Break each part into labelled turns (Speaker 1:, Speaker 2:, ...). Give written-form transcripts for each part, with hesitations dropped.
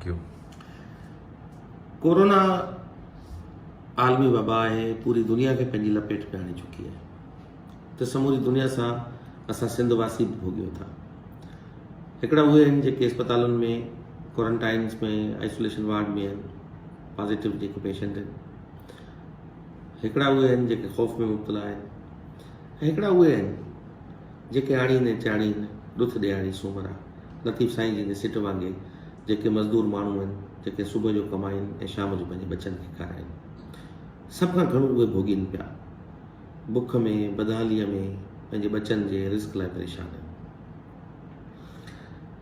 Speaker 1: ڪيو.
Speaker 2: ڪورونا عالمي وبا آهي پوري دنيا کي پنهنجي لپيٽ ۾ آڻي چڪي آهي ته سموري دنيا سان اسان سنڌ واسي به ڀوڳيون ٿا. هڪڙا اهي آهن جيڪي اسپتالن ۾ ڪورنٽائنس ۾ آئسوليشن وارڊ ۾ آهن پازيٽو جيڪي پيشنٽ آهن هڪڙا اهي آهن جيڪي خوف ۾ مبتلا آهن ۽ هڪڙا اهي آهن جيڪي آڻين ۽ چاڻين ڏٿ ڏياڻي سومرا لطيف سائين جن جي سٽ وانگي جيڪي مزدور ماڻهو آهن جيڪي صبح جو ڪمائين ۽ شام جو پنهنجي ٻچن کي کارائين سڀ کان گهڻو اهي ڀوڳين پيا بک ۾ بدحاليء ۾ پنهنجي ٻچن جي رزق لاء پريشان آهن.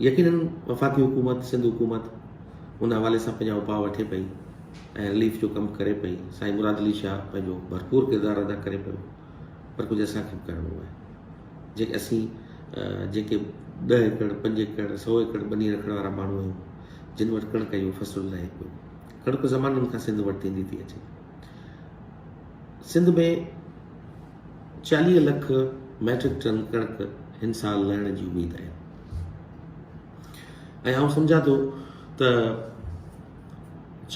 Speaker 2: يقينن وفاقي حڪومت سنڌ حڪومت ان حوالي سان پنهنجا اپاء وٺي پئي ۽ رليف جو ڪم ڪري پئي. سائين مراد علي شاهه پنهنجو ڀرپور ڪردار ادا ڪري پيو پر ڪجهه اسان کي به ڪرڻو آهي. جيڪي اسين جيڪي ڏهه ايڪڙ، پنج ايڪڙ، سئو ايڪڙ ٻني رکڻ وارا ماڻهو آهيون جن وٽ ڪڻڪ جو فصل لهي پيو. ڪڻڪ زمانن کان سنڌ وٽ ٿيندي ٿي اچي. سنڌ ۾ 40 لک ميٽرڪ ٽن ڪڻڪ هن سال لهڻ جي اميد آهي ۽ آئون سمجهان ٿو ته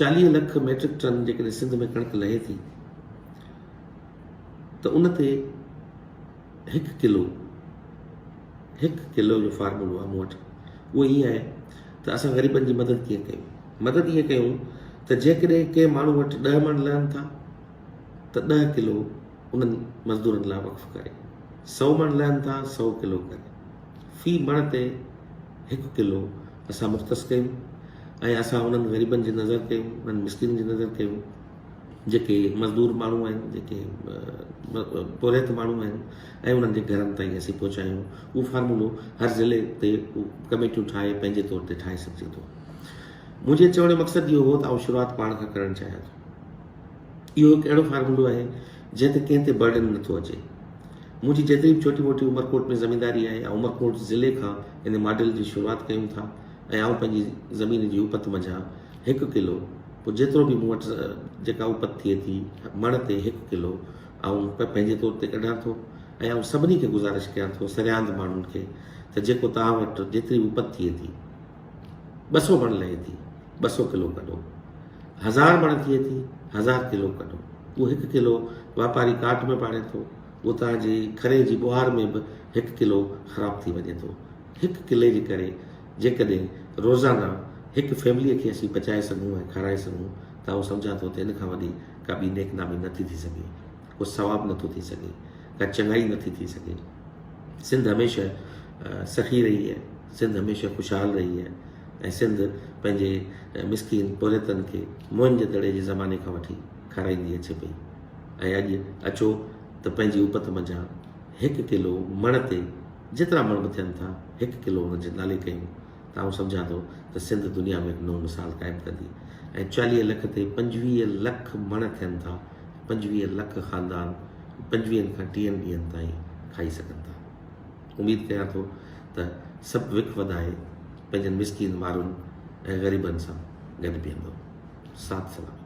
Speaker 2: 40 لک ميٽرڪ ٽن جيڪڏهن سنڌ ۾ ڪڻڪ لهي ٿي ته ان تي هڪ ڪلو هڪ ڪلو جو فارمولو آهي مون وٽ اهو ائين آهي ته اسان غريبن جي مدد ڪيئن ڪيون مدد ائين ڪيون ته جيڪڏهن ڪنهن ماڻهو وٽ ڏهه مڻ لهن ٿا ته ڏهه ڪلو انهن مزدورن لاء وقف ڪري سئو مڻ لهن ٿا سئو ڪلو ڪري في مڻ تي هڪ ڪلو اسان مختص ڪيون ۽ اسان انهن غريبن جي نظر ڪيون انهن مسڪينن جي نظر ڪيون جيڪي مزدور ماڻهو آهن جيڪي پورهيت ماڻهو آهن ۽ انهن جي گهرن تائين اسين پهچايون اهو فارمولو هر ضلعي تي ڪميٽيون ٺاهي پنهنجي طور تي ٺاهي سگهجي ٿو منهنجي چوڻ جو مقصد اهو هو ته آئون شروعات پاڻ کان ڪرڻ چاهيان ٿو اهو هڪ اهڙو فارمولو آهي جنهن تي ڪنهن تي برڊن نٿو اچي منهنجي جيتري به ڇوٽي موٽي عمرڪوٽ ۾ زمينداري آهي آئون عمرڪوٽ ضلعي کان ان ماڊل جي شروعات ڪيون ٿا ۽ آئون پنهنجي زمين جي اپت منجهان هڪ ڪلو پوء جيترو به مون وٽ جيڪا اپت ٿئي ٿي مڻ تي هڪ ڪلو آئون پنهنجي طور تي ڪڍان ٿو ۽ آئون سڀني کي گذارش ڪيان ٿو سرياند ماڻهن کي ته جيڪو توهان وٽ جيتري به اپت ٿئي ٿي 200 مڻ لهي ٿي 200 ڪلو ڪڍو هزار مڻ ٿئي ٿي هزار ڪلو ڪڍو اهو هڪ ڪلو واپاري ڪاٽ ۾ پاڻي ٿو اهو توهان جي کري جي ٻوهار ۾ به هڪ ڪلو خراب ٿي وڃي ٿو هڪ ڪلي جي ڪري جيڪڏهن روزانه هڪ فيمليء کي اسين پچائي سگهون ۽ کارائي سگهون ته آئون سمجهان ٿو ته ان کان وڏي ڪا ٻي نيڪ نامي نٿي ٿي سگهي، ڪو ثواب نٿو ٿي سگهي، ڪا چڱائي نٿي ٿي سگهي. سنڌ هميشه سخي رهي آهي، سنڌ هميشه خوشحال رهي آهي ۽ سنڌ پنهنجي مسڪين پورهيتن کي موهن جي دڙي جي زماني کان وٺي کارائيندي اچي پئي ۽ اڄ اچو ته پنهنجي اپت منجهان هڪ ڪلو مڻ تي جيترا مڻ به ٿين ٿا، هڪ ڪلو انهن جي نالي ڪيون ته آئون سمجهان ٿو ته سنڌ دنيا ۾ هڪ نئون مثال قائم ڪندي ۽ 40 لک تي 25 لک مڻ ٿين ٿا، 25 لک خاندان پنجويهن کان ٽيهن ڏينهن تائين کائي سگهن ٿا. اميد ڪيان ٿو ته سڀ وک وڌائي پنهنجن مسڪين مارن ۽ غريبن سان گڏ بيهندو. ساٿ سلامت.